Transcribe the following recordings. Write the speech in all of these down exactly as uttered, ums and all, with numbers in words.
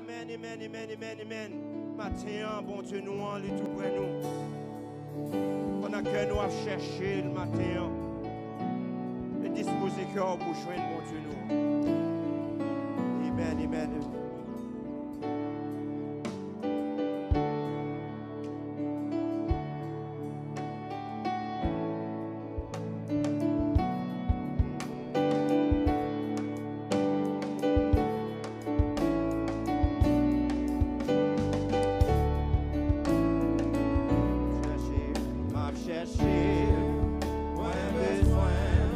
Amèn, amèn, amèn, amèn, amèn. Maten an, Bondye nou an, li tou prè nou. Pandan kè nou ap chèche l maten an, dispoze kè w pou jwenn Bondye nou an. Amèn, amèn. Chèche, m ap chèche, mwen bezwen,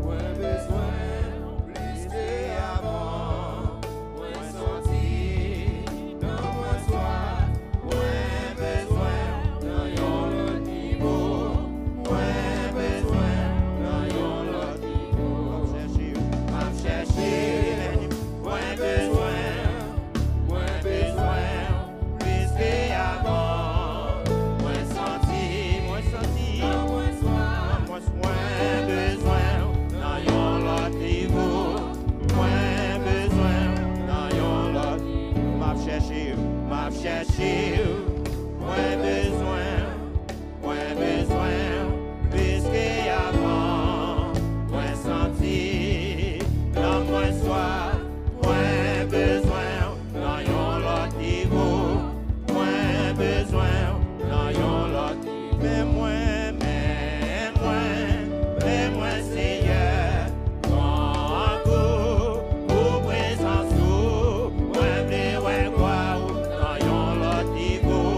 mwen bezwen, plis ke avan, mwen santi, nan mwen swaf, mwen bezwen, nan yon lòt nivo, mwen bezwen, nan yon lòt nivo. M ap chèche, m ap chèche, mwen bezwen, mwen bezwen, plis ke avan. Mwen santi, mwen santi, nan mwen swaf, mwen bezwen, nan yon lòt nivo. Mwen bezwen, nan yon lòt nivo. M ap chèche, m ap chèche, mwen bezwen, mwen bezwen, plis ke avan. Mwen santi, nan mwen swaf, mwen bezwen, nan yon lòt nivo. Mwen bezwen w nan yon lòt nivo. Men mwen, men mwen, men mwen, Senyè, pran gou pou prezans ou. Mwen vle wè glwa w nan yon lòt nivo.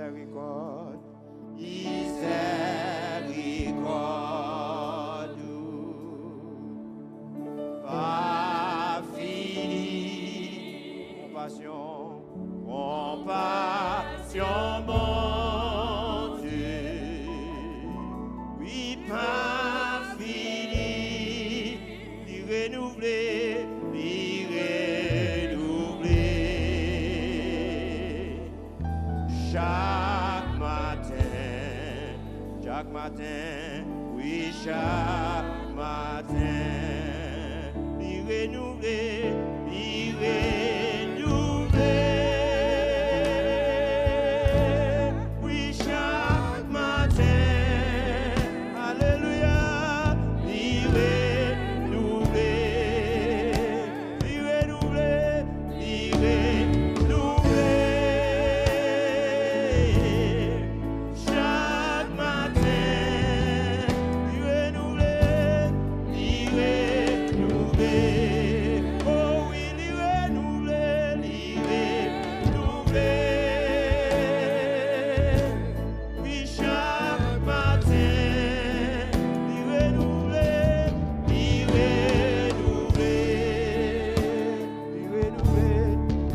Mizèrikòd, mizèrikòd ou pa fini. Konpasyon, konpasyon, Bondye, wi, pa fini. Li renouvle, li renouvle. Chak maten, chak maten, wi, chak maten, li renouvle, li renouvle. Wi, chak maten, alelouya, li renouvle. Li renouvle, li renouvle. Chak maten, li renouvle, li renouvle. Oh wi, li renouvle, li renouvle. Wi, chak maten, li renouvle, li renouvle, li renouvle,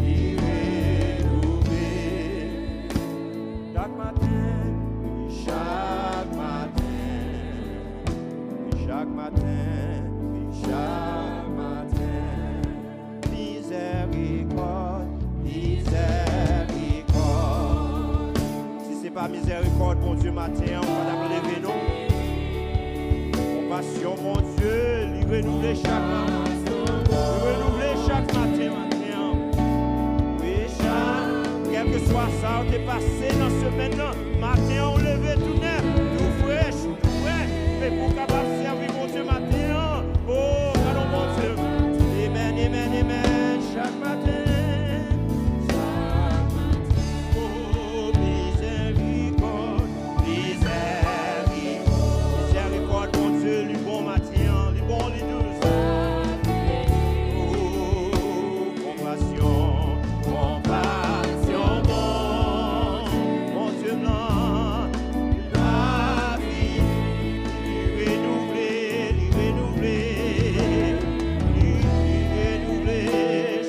li renouvle. Chak maten, wi, chak maten, wi, chak maten, wi, chak maten. Mizèrikòd, mizèrikòd. Si se pa mizèrikòd Bondye maten an, ou pa t ap leve non. Konpasyon Bondye, li renouvle chak maten. Li renouvle chak maten, maten an. Wi, chak, kèlkeswa sa ou te pase nan semèn nan, maten an ou leve tou nèf, tou frèch. Prè, men pou w kapab sèvi Bondye maten an. Oh, gade yon Bondye. Amen, amen, amen. Chak maten. Oh, mizèrikòd, mizèrikòd. Mizèrikòd Bondye, li bon maten an, li bon, li dous. Oh, konpasyon, konpasyon, bon, Bondye m lan, li pa fini, li renouvle, li renouvle, li, li renouvle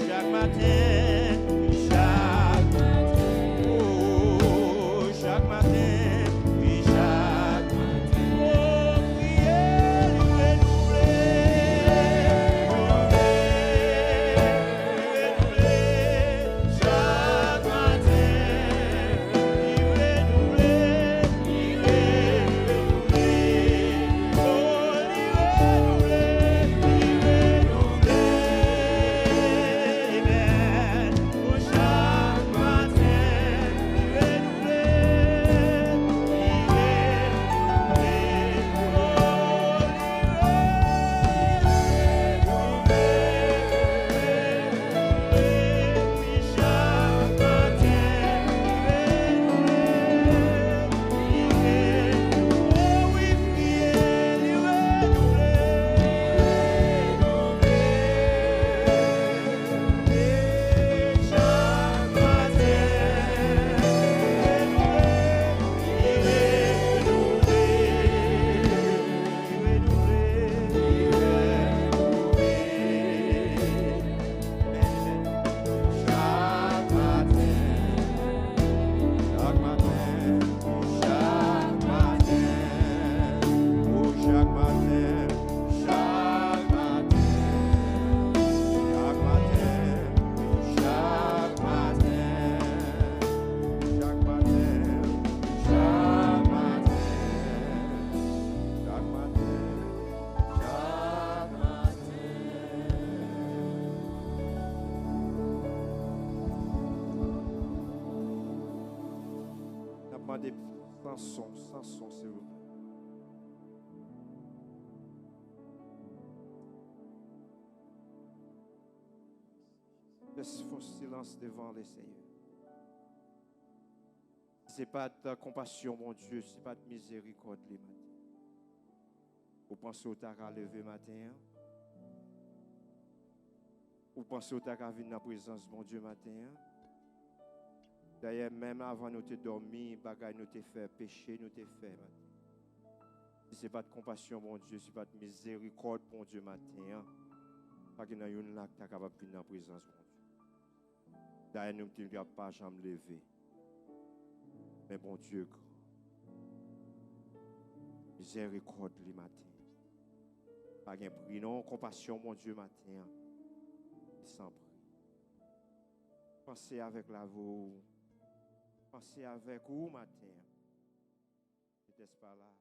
chak maten, chak maten, oh, chak maten, wi, chak maten. Oh, priye, li renouvle, li renouvle, li renouvle chak maten. Li renouvle, li renouvle, oh, li renouvle, li renouvle. Amen. Oh, chak maten, li renouvle, li renouvle, oh, li renouvle. Chak maten, chak maten, chak maten, oh, chak maten, chak maten, chak maten, chak maten, chak maten, chak maten, chak maten. Chak maten. N ap mande san son, san son, silvouplè. Jis fè silans devan Lesenyè. Se pa t konpasyon Bondye, se pa t mizerikòd li, maten. Ou panse w ta ka leve maten an? Ou panse w ta ka vin nan prezans Bondye maten an? Dayè, menm avan nou te dòmi, bagay nou te fè, peche nou te fè maten. Si se pa t konpasyon Bondye, si se pa t mizerikòd Bondye maten an, pa gen nan youn la ki ta kapab vin nan prezans Bondye. Dayè, nou te ap pa janm leve. Men Bondye gran. Mizerikòd li maten an. Pa gen pri non, konpasyon Bondye maten an. San pri. Panse avèk lavi w. Panse avèk ou maten an. Petèt pa la.